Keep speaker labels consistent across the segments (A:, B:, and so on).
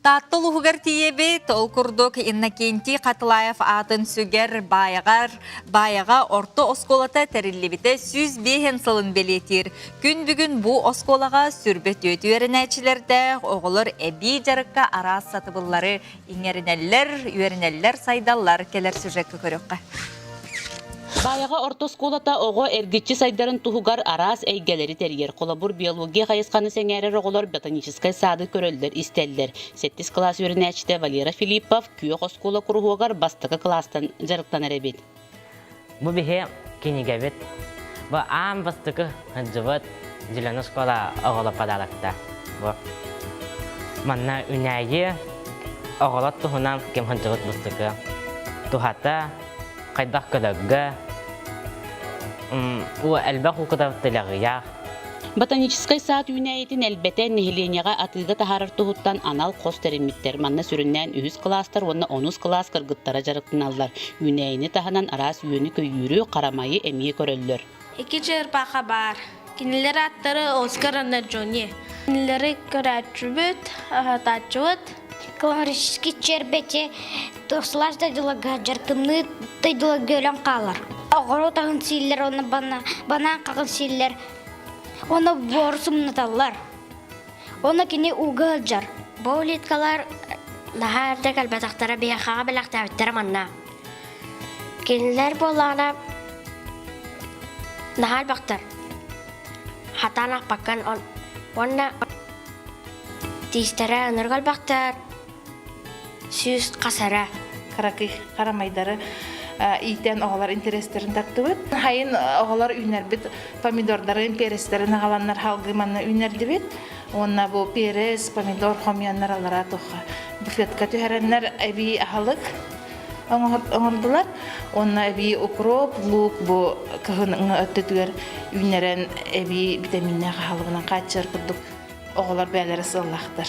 A: Таатта улууһугар тиийэбит. Ол курдук Иннокентий Хатылаев аатын сүгэр Баайаҕар Баайаҕа орто оскуолата тэриллибитэ 105 сылын бэлиэтиир. Күн бүгүн бу оскуолаҕа сүрбэ түөт үөрэнээччилэрдээх оҕолор эбии дьарыкка араас сатыбыллары иҥэринэллэр, үөрэнэллэр, сайдаллар. Кэлэр сюжекка көрүөххэ.
B: Баайаҕа орто оскуолата оҕо эргиччи сайдарын туһугар араас эйгэлэри тэрийэр. Холобур, биология хайысханы сэҥээрэр оҕолор ботаническай саады көрөллөр-истэллэр. Сэттис кылаас үөрэнээччитэ Валера Филиппов күөх оскуола куруһуогар бастакы кылаастан дьарыктанар эбит.
C: Бу биһи кинигэбит. Бу аан бастакы сылдьыбыт Зеленый школа оҕолор подарокта. Бу манна үнээйи оҕолор туһунан ким сылдьыбыт бастакы туһата хайдах көрөргө у элбэх укутар тилэҕийэх
B: Ботаническай саад үүнээйитин элбэтэн нэһилиэнньэҕэ атыыга таһаарар туһуттан анал хос тэриммиттэр. Манна сүрүннээн үһүс кылаастар уонна онус кылаас кыргыттара дьарыктаналлар. Үүнээйини таһынан араас үөнү-көйүүрү, харамайы эмиэ көрөллөр.
D: Икки черепаха баар. Кинилэр ааттара Оскар уонна Джонни. Кинилэри көрөөччүбүт, аһатааччыбыт.
E: Классический чербэти туслаас дойдуларга дьар тымныы дойдуларга өлөн хаалар. Оҕуруот аһын сииллэр уонна банаан хаҕын сииллэр. Уонна буору сымнаталлар. Уонна кини ууга сылдьар.
F: Бу улиткалар наһаа эрдэ кэлбэтэхтэрэ биһиэхэҕэ бэлэхтээбиттэрэ манна. Кинилэр буоллаҕына наһаа элбэхтэр. Хатаан ахпаккан уонна тиистэрэ ынырык элбэхтэр, сүүс хас эрэ.
G: Кыракый харамайдары иитэн оҕолор интэриэстэрин тартыбыт. Хайын оҕолор үүнэрбит помидордарын, перецтэрин аҕаланнар халгыы манна үүнэрдибит. Уонна бу перец, помидор хомуйаннар алара туохха буфетка түһэрэннэр эбии аһылык оҥордулар. Уонна эбии укроп, лук бу кыһыҥҥы өттүтүгэр үүннэрэн эбии витаминнээх аһылыгынан хааччыйар курдук оҕолор бэйэлэрэ сыаллаахтар.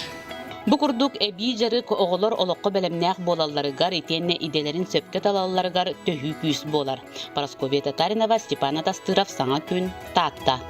B: Бу курдук эбии дьарык оҕолор олоххо бэлэмнээх буолалларыгар итиэннэ идэлэрин сөпкө талалларыгар төһүү күүс буолар. Парасковья Татаринова, Степан Атастыров, Саҥа күн, Таатта.